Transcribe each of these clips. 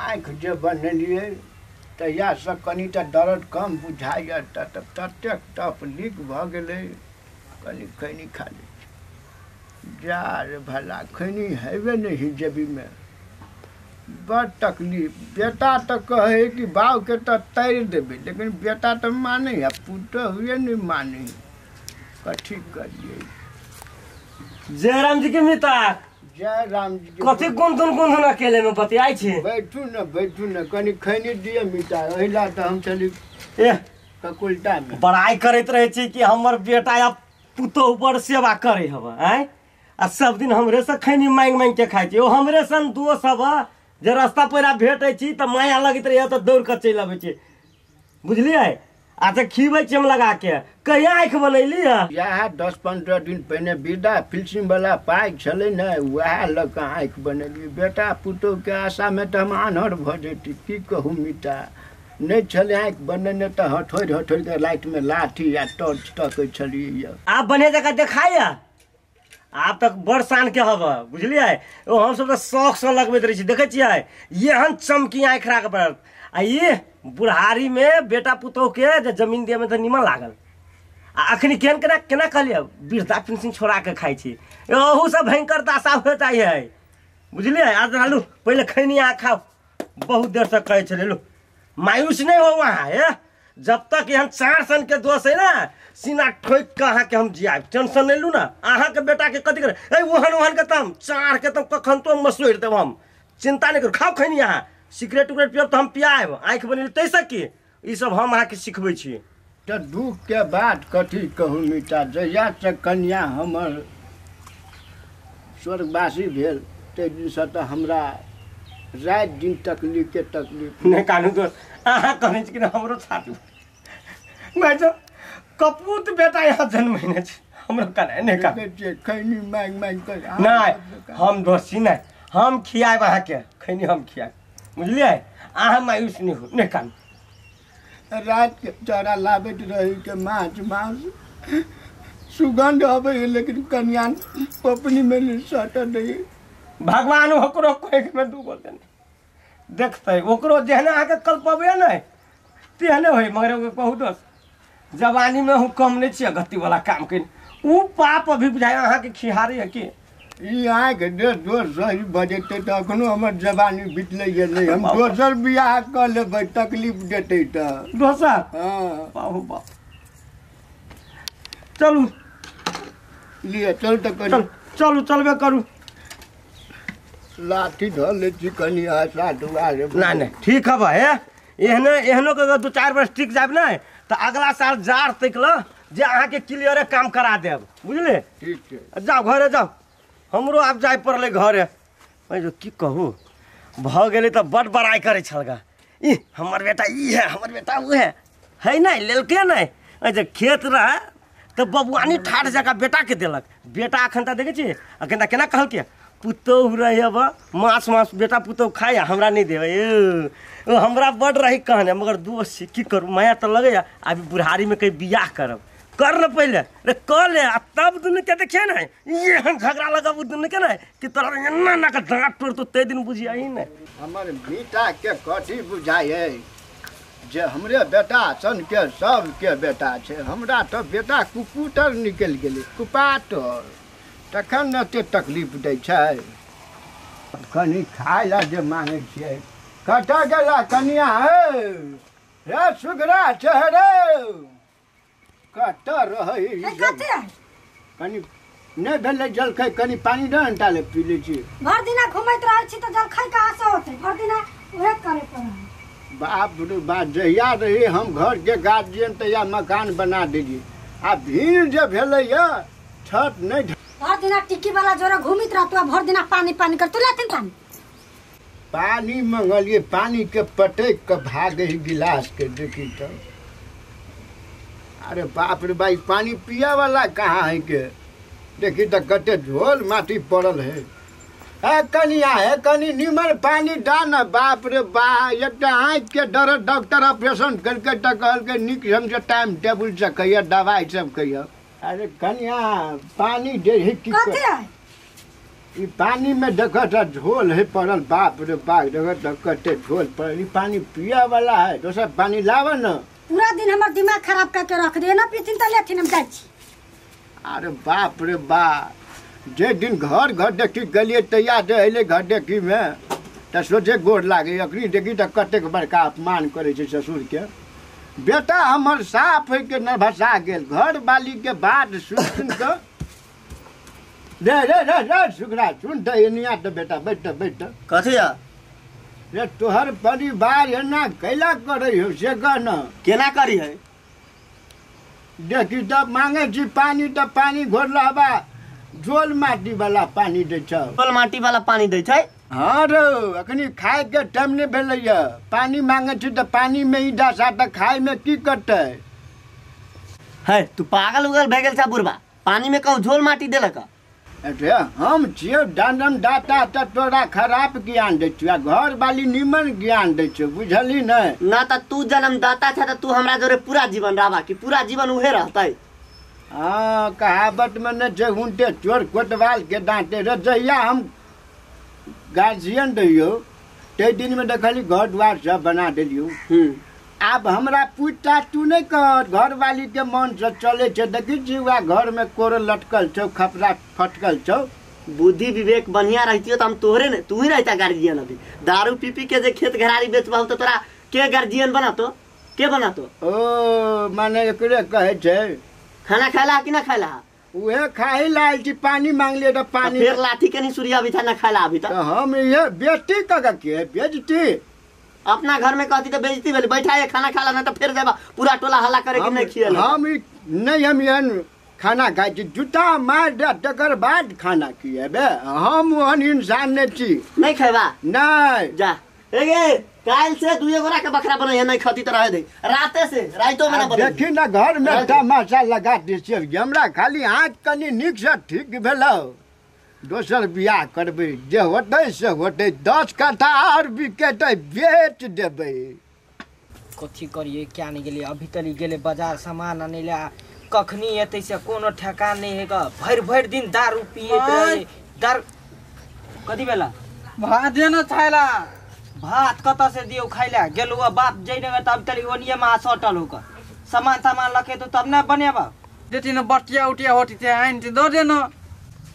आँखि जे बनेलियै तहियासँ कनिटा दर्द कम बुझाइए, तऽ ततेक तकलीफ भऽ गेलै। कनि खैनी खा लै छी, जा रे भला खैनी हेबे नहि है जेबीमे, बड़ तकलीफ। बेटा तऽ कहै है कि बाबके तऽ तैर देबै, लेकिन बेटा तऽ मानै है, पुतोहुए नहि मानै है। कथी करियै? जयराम जी के मिता, जय राम जी के। कथी गुनधुन गुनधुन अकेले में बतियाइ छी? बैठू ने, बैठू ने, कनि खैनी दिअ मिता, एहि ला तऽ हम चली एह ककुलटा में। बड़ाई करैत रहै छी कि हमर बेटा या पुतोहु बड़ सेवा करे हब, आँय? आ सब दिन हमरे से खैनी मांगि मांगि के खाइ छी। ओ हमरे सन दोस्त हब जे रास्ता पैरा भेटै छी तऽ माया लगैत रहैए तऽ दौड़ कऽ चलि अबै छी, बुझलियै? आ तऽ खिबै छी हम लगा के। कहिया आँखि बनैली है? इएह 10-15 दिन पहिने वृद्धा पेंशन वाला पाइ छलै ने, उएह लऽ कऽ आँखि बनेलियै। बेटा पुतोहुके आशामे तऽ हम आन्हर भऽ जैती। की कहू मिता, नहि छलै आँखि बनेने तऽ हथोड़ि हथोड़ि कऽ रातिमे लाठी आ टॉर्च तकै छलियै यऽ। आब बढ़िया जकाँ देखाइए? आब तक बड़ शान के हब, बुझलियै? ओ हमसब तऽ शौक से लगबैत रहै छी। देखै छियै, एहन चमकी आँखि राखऽ पड़त। आ ई बुढ़ारी में बेटा पुतोह के जे जमीन दिए में तऽ निमन लागल। आ अखनी केहन केना केना कहलियै वृद्धा पेंशन छोड़ा के खाइ छी, ओहू सब भयंकर दशा हो जाइ है, बुझलियै? आज लू पहिले खैनी अहाँ खाउ, बहुत देर से कहै छलै। लू मायूस नहीं हो वहाँ, हे जब तक एहन चार सन के दोष है ना, सीना ठोकि कऽ अहाँके हम जियाब, टेंशन नहीं लू ना। अहाँके बेटाके कथी करे ए ओहन ओहन के तम चार के तम कखन तो मसोड़ि देब हम, चिंता नहीं करू। खाउ खैनी अहाँ, सिगरेट उगरेट पियब तऽ हम पियाब, आँखि बनेली ताहिसँ की ई सब हम अहाँके सिखबै छी। तऽ दुखके बात कथी कहू मिता, जहियासँ कन्या हमर स्वर्गवासी भेल ताहि दिनसँ तऽ हमरा राति दिन तकलीफके तकलीफ। नहि कानू दोस्त, अहाँ कहने छी कि नहि, हमरो छाती मैं जो कपूत बेटा यहाँ जन्मने छै, हमरो कनाइ नहि कानू। देखै छियै खैनी मागि मागि कऽ। नहि हम दोषी नहि, हम खियाब अहाँके खैनी, हम खियाब, बुझलियै? अहाँ मायूस नहि हो, नहि कानू। रातिके चारा लाबैत रही के माछ मांस सुगंध अबै है, लेकिन कन्या पपनी में नहि सटल रही। भगवान ओकरो कोखिमे दूगो देने देखतै, ओकरो जेहने अहाँके कल्पबै ने तेहने होइ। मगर एगो कहू दोस्त, जवानीमे हम कम नहि छियै गतिवला काम कयने, उ पाप अभी बुझाइ अहाँके खिहारी है की? ई आँखि जे दोष सही बजेतै तऽ अखनो हमर जवानी बितलै नहि, हम दोसर बियाह कऽ लेबै तकलीफ देतै तऽ। दोसर? हँ। बाबू बाप, चलू। लिअ, चल तऽ कनि। चल, चलू, चलबे करू। लाठी धऽ लै छी कनि आशा दुआरे। नहि नहि, ठीक हब हे, एहने एहनो के 2-4 वर्ष टिक जायब ने तऽ अगला साल जाड़ तक ल जे अहाँके क्लियरे काम करा देब, बुझलियै? ठीक छै। जाउ घरे जाउ, हमरो आब जाय पड़लै घरे। जो की कहू भऽ गेलै तऽ बड बड़ाइ करै छल गा, ई हमर बेटा ई है, हमर बेटा ओ है, है नहि लेलकै नहि। एहि जे खेत रहै तऽ बबुआनी ठाठ जकाँ बेटाके देलक। बेटा एखन तऽ देखै छियै एखन तऽ केना कहलकै, पुतोहु रहै अब माछ मांस बेटा पुतोहु खाइ आ हमरा नहि देबै। ओ हमरा बड रही कहने, मगर दोस्त छी की करू, माया तऽ लगैए। अभी बुढ़ारीमे कहीं बियाह करब, कर न पहिले रे, कऽ ले आ तब दुनूके देखिए ने एहन झगड़ा लगब दुनूके ने कि तोरा एना एना के दाँत तोड़तौ, ताहि दिन बुझियही नहि। हमर बेटाके कथी बुझाइ है जे हमरे बेटा सनके सबके बेटा छै, हमरा तऽ बेटा कुकुटर निकलि गेलै कुपातर, तखन ने एते तकलीफ दै छै। कनि खाय लए जे मांगै छियै, कतऽ गेला कनिया? हे रे सुगरा चेहरे कतऽ रहै ई हे सब? कथी है? कनि नहि भेलै जलखै, कनि पानि दऽ ने ताले पी लै छी। भरि दिना घुमैत रहै छी तऽ जलखै कहाँ से होतै? भरि दिना उहे करे पड़ै है। बाप रे बाप, जहिया रही हम घरके गार्जियन तहिया मकान बना देलियै, आ भीड़ जे भेलैया छत नहि भरि दिना टिक्की वाला जोरे घुमित रहतौ आ भरि दिना पानी पानी कर तू लेथिन पानी। पानी मंगलियै, पानी के पटकि कऽ भागै गिलास के। देखी तऽ, अरे बाप रे भाई, पानी पिए वाला कहाँ है के? देखी तऽ कते झोल माटी पड़ल है। हे कनिया, हे कनि निमन पानी दा न। बाप रे बा, एकटा आँखिके दर्द, डॉक्टर ऑपरेशन करके तऽ कहलकै नीक ढङ्गसँ टाइम टेबुल से कहिया दवाइ सब कहिया। अरे कनिया, पानी दे है की? कथी है? ई पानी में देखो तो झोल है पड़ल, बाप रे बाप, देखो तो कते झोल पड़ल। ई पानी पिया वाला है, दोसर पानी लाव न। पूरा दिन हमर दिमाग खराब करके रख दे ना, पीथिन त लेथिन हम जाइ छी। अरे बाप रे बाप, जे दिन घर घर देखी गेलियै तैया जे अयलै घर देखी में तऽ सोझे गोर लागै। अखनी देखी तऽ कतेक बड़का अपमान करै छै ससुर के। बेटा हमर साफ होइके न भसा गेल, घर वाली के बात सुनि सुनि कऽ। रे रे रे रे सुखरा सुन तऽ एनिया तऽ बेटा बैठ बैठ। कथी या रे तोहर परिवार एना कैला करै हो से कह न। केना करी है? देखी तऽ मांगै छी पानी तऽ पानी घोरलहबा झोल माटी वाला पानी दै छौ। झोल माटी वाला पानी दै छै? हाँ रौ, अखनी खाय के टाइम नहि भेलैया, पानी मांगै छी तऽ पानी में ई दशा तऽ खाय में की करतै? है तू पागल उगल भए गेल छा बुढ़बा, पानी में कहूँ झोल माटी देलक? अरे हम छियौ दानम दाता तऽ तोरा खराब ज्ञान दै छियौ, घर वाली निमन ज्ञान दै छियौ, बुझली नहि? ना तऽ तू जन्मदाता छ तऽ तू हमरा जोरे पूरा जीवन रहबा कि पूरा जीवन उहे रहतै? हाँ, कहावत में नहि छै उनटे चोर कोतवाल के डाँटे रे। जहिया हम गार्जियन रहियौ ताहि दिन में देखली घर द्वार सब बना देलियौ। आब हमरा पूछता तू नहि कर, घर वाली के मन से चले छै। देखी छी वएह घर में कोर लटकल छौ, खपरा फटकल छौ। बुद्धि विवेक बढ़िया रहतियो तऽ हम तोहरे ने, तू ही रहता गार्जियन। अभी दारू पी पी के जे खेत घरारी बेचबाहु तऽ तोरा के गार्जियन बनातो, के बनातो? ओ माने एकरे कहै छै। खाना खाला कि ना खाला? उहे खाई लाल छी, पानी मांगलिए तऽ पानी फेर लाठी के नहीं सूर्या अभी था ना खाला अभी तक। हम ये बेटी कऽ के बेजती अपना घर में कहती तो बेइज्जती भेल, बैठा है खाना खाला ना तो फिर जाबा पूरा टोला हल्ला करे कि नहीं खियल। हम नहीं, हम एहन खाना खाइ छी, जूता मार दे तकर बाद खाना खिएबे। हम ओहन इंसान नहीं छी। नहीं खेबा? नहीं। जा ए गे, काल से दुए गोरा के बकरा बनै नहीं खती त रहे दे, राते से रातो में ना बनै। देखी ना घर में तमाशा लगा दै छियै हमरा, खाली हाथ कनी नीक से ठीक भेलौ दोसर बियाह करबै, जे होतै से होतै, 10 कट्ठा आओर बिकेतै बेच देबै। कथी करिए क्या नहीं गेलिए, अभी तक गेले बाजार सामान आनै ला, कखनी एतै से कोनो ठेकान नहीं है। भरि भरि दिन दारू पियैत रहे। दारू कथी बेला भात देना खाइला? भात कतऽ से दियौ खाइला? गेलौ बाप जइने तब तक ओनिये में सटल होकर सामान तामान लके तो तब ना बनेबा। देती न बटिया उटिया होती थे आइन दो देना।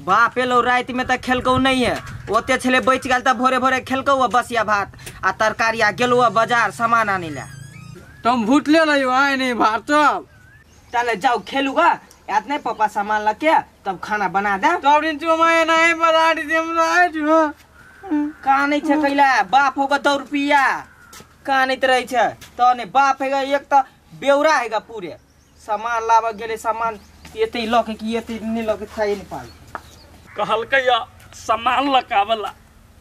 बाप एलो राति में तऽ खेलकौ नहीं है, ओते छले बचि गेल तऽ भोरे भोरे खेलकौ बसिया भात आ तरकारी आ गेलौ बाजार सामान आनै ला। तुम भूतले लइयो आइ नहीं भात सब। चले जाओ खेलूगा याद नहीं पापा सामान लके तब खाना बना दे। तब दिन तू मैं नहीं बना दी हमरा आइ जो कहाँ नहीं छे कैला बाप होगा 2 रुपया कहाँ नहीं रहे छे तो नहीं बाप हैगा एक तो बेवरा हैगा पूरे सामान लाबऽ गेलै सामान एते लके कि एते नहीं लके खाइ नहीं पाल। कहलकै या सामान लकावला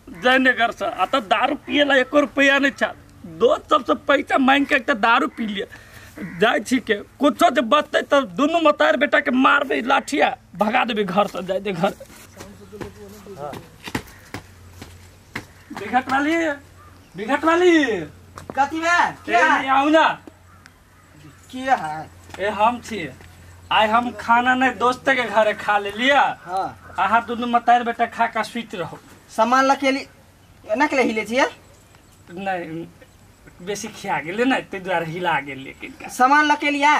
जयनगर से आ तऽ दारू पियला 1 रुपया नहीं छा, दोस्त सबसे पैसा मांग के एक दारू पी लिया जाइ छी के कुछो जे बचतै तऽ दुनू मतार बेटा के मारबै लाठिया भगा देबै घर से, जाइ दे घर। बिघट वाली, बिघट वाली कथी बे के आउ ना के है? ए हम छी, आइ हम खाना नहीं दोस्त के घरे खा ले लिया। हां अहाँ दुनू मतार बेटा खा के सुति रहो। सामान लकेली ना के हिले छियै? नहीं बेसी खिया गेलै ने ताहि दुआरे हिला गेलै। सामान लकेलिया?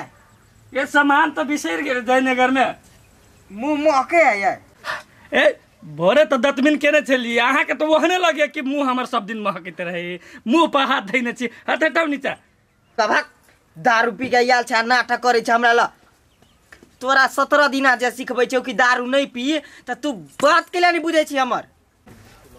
ये सामान तो बिसरि गेलै जयनगर में। मुँह महके है। ए भोरे तो दतमिन केने छलियै, अहाँके तऽ ओहने लगे कि मुँह हमर सब दिन महकैत रहे, मुँह पर हाथ धैने छी। हाथ हटाउ नीचा। तभक दारू पी के आयल छै नाटक करै छै हमरा ल। तोरा 17 दिना जे सिखबै छौ कि दारू नहीं पी तऽ तू बात केला नहीं बुझै छी हमर।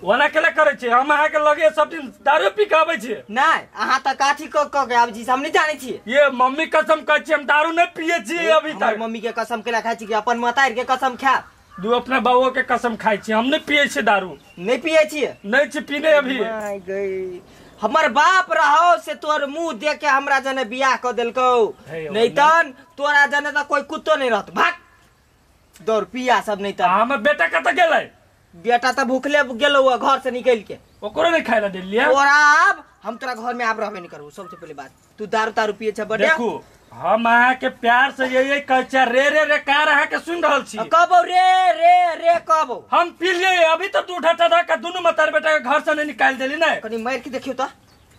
ओना केला करै छी? हम अहाँके लगे सब दिन दारू पी के आबै छी। नहीं अहाँ तऽ काठी क क के आबै छी, हम नहीं जानै छी। ये मम्मी कसम कहै छी हम दारू नहीं पिए छी अभी तक। मम्मी के कसम केला खाइ छी कि अपन मतार के कसम खा? दू अपना बाबू के कसम खाइ छी हम नहीं पिए छी दारू। नहीं पिए छी? नहीं छी पीने अभी। हमर बाप रहो से तोर मुंह देख के हमरा जने बियाह क देलकौ, नहीं तन तोरा जने त कोई कुत्तो नहीं रहत। भाग दौड़ पिया सब नहीं त। हमर बेटा कत गेलै? बेटा त भूखले गेलौ घर से निकल के, ओकरो नहीं खाइला देलियै। तोरा आब हम तोरा घर में आब रहबे नहीं करबो। सबसे पहले बात तू दारू तारू पिए छ बड़े। देखू हम अहाँ के प्यार से यही कहै छियै, रे रे रे कार अहाँ के सुन रहल छी। कबो रे रे रे कबो हम पी लिए अभी तो तू उठा चढ़ा के दुनू मतार बेटा के घर से नहीं निकाल देली ने। कनी मार के देखियो त,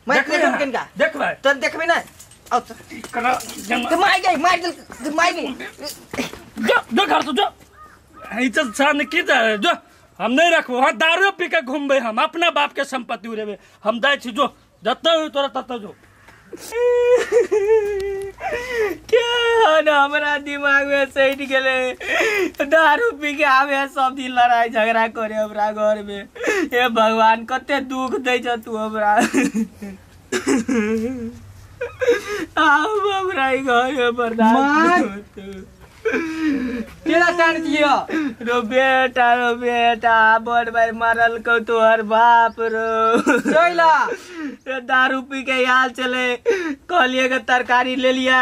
मार के देखियो कनिका। देखबै तन देखबे नै। आओ त कना त मार गई, मार देल, मार गई। जो जो घर से जो इज्जत सान की जा जो हम नहीं रखबो। हां दारू पी के घूमबे हम, अपना बाप के संपत्ति उड़ेबे हम। जाइ छी जो जतऽ होई तोरा ततऽ जो। क्या ना हमरा दिमाग में सैट गेलै, दारू पी के आवे सब दिन लड़ाई झगड़ा करे हमरा घर में। हे भगवान कते दुख दै छ तू हमरा। आब हमरा ई घर में बर्दाश्त होतौ। केला टान दियो रो बेटा, रो बेटा बड़ भाई मारल को तोहर बाप रो। चैला दारू पी के आयल चले, कहलिए के तरकारी ले लिया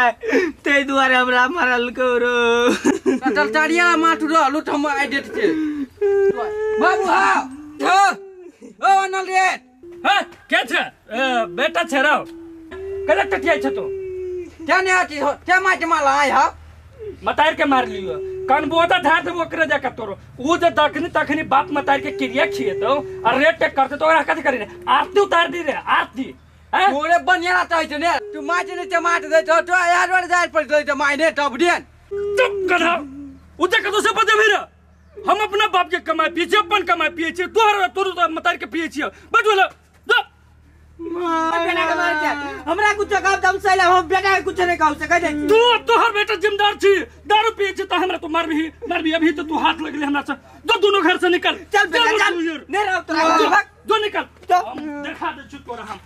ते दुआरे हमरा मारल को रो। चल चारिया माटू रो लूट हम I debt छे बाबू। हां ओ अनल रे। हां के छे बेटा छे रो कने टटियाई छे तू? क्या ने आती हो क्या माटी माला आय हा मतार के मार लियो कनबो त धार देबो ओकरे जाके तोरो। उ जे दखनी तखनी बाप मतार के क्रिया खिएतौ आ रेट टेक करते तो ओकरा कथि करी रे? आरती उतार दी रे आरती। हैं मोरे बनिया रहै छै ने तू माटी ने माटी दे तो तो यार वर जाय पड़ दे त माइने तब then. चुप गधा उ जे कतो से बजबे रे। हम अपना बाप के कमाई पिए छी, अपन कमाई पिए छी, तोहर तोरो त मतार के पिए छी। बैठ गेल बेटा के मार के हमरा कुछ कहब त हम सैला हम बेटा के कुछ नहीं कहू से कह दे। तू तोहर बेटा जिम्मेदार छी, दारू पिए छी त हमरा तू मारबी मारबी। अभी तो तू हाथ लगले हमरा से, जो दोनों घर से निकल। चल बेटा चल, नहीं रहो तोरा जो निकल। हम देखा दे छी तोरा हम।